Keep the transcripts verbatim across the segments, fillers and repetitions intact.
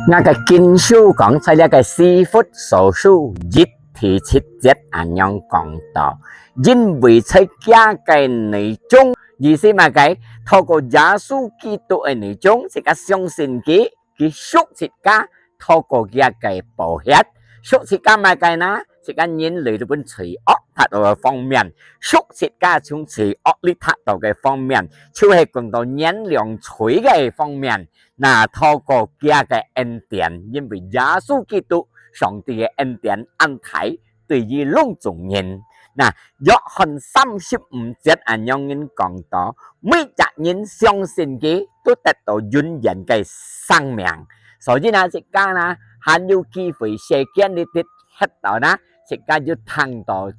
𠊎个經書講，在這个以弗所書一第七節恁樣講到：「因為在厥个內中」，意思麼个？透過耶穌基督个內中，自家相信佢，佢贖自家，透過厥个寶血，贖自家麼个呢？自家人類裡背罪惡脫逃个方面，贖自家從罪惡裡脫逃个方面，就係講到原諒罪个方面。 那透過厥个恩典，因為耶穌基督，上帝个恩典恁大，對於攏總人。那約翰三十五節恁樣人講到：「每隻人相信佢，都得到永遠个生命。」所以呢，自家呢，還有機會世間裡得歇到呢，自家就聽到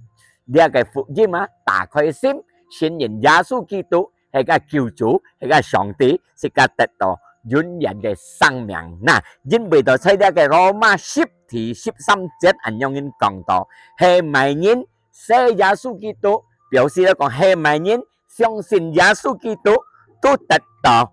這个福音啊，打開心，信任耶穌基督， 係个救主，係个上帝，自家得到永遠个生命。那，因為到在這个羅馬十第十三節恁樣人講到：「係麼人信耶穌基督，表示來講係麼人相信耶穌基督，都得到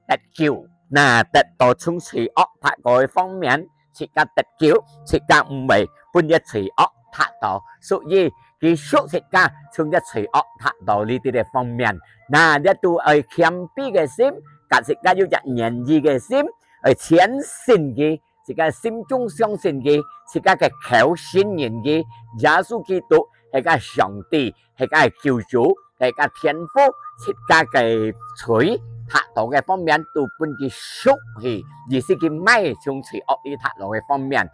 得救。」那得到從罪惡脫逃个方面，自家得救，自家毋會分這罪惡脫逃。所以，佢贖自家從這罪惡脫逃裡背个方面。那這都愛謙卑个心，佮自家有隻願意个心，愛全心佢，自家心中相信佢，自家个口承認佢，耶穌基督係个上帝， 係个救主，係个天父，自家个罪，脫逃个方面都分佢贖去，意思佢毋係從罪惡裡脫逃个方面。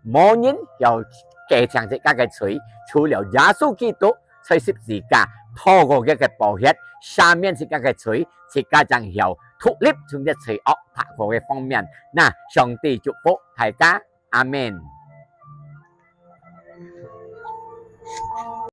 無人曉計算自家个罪，除了耶穌基督在十字架透過厥个寶血赦免自家个罪，自家正曉獨立從這罪惡脫逃个方面。那，上帝祝福大家，阿們。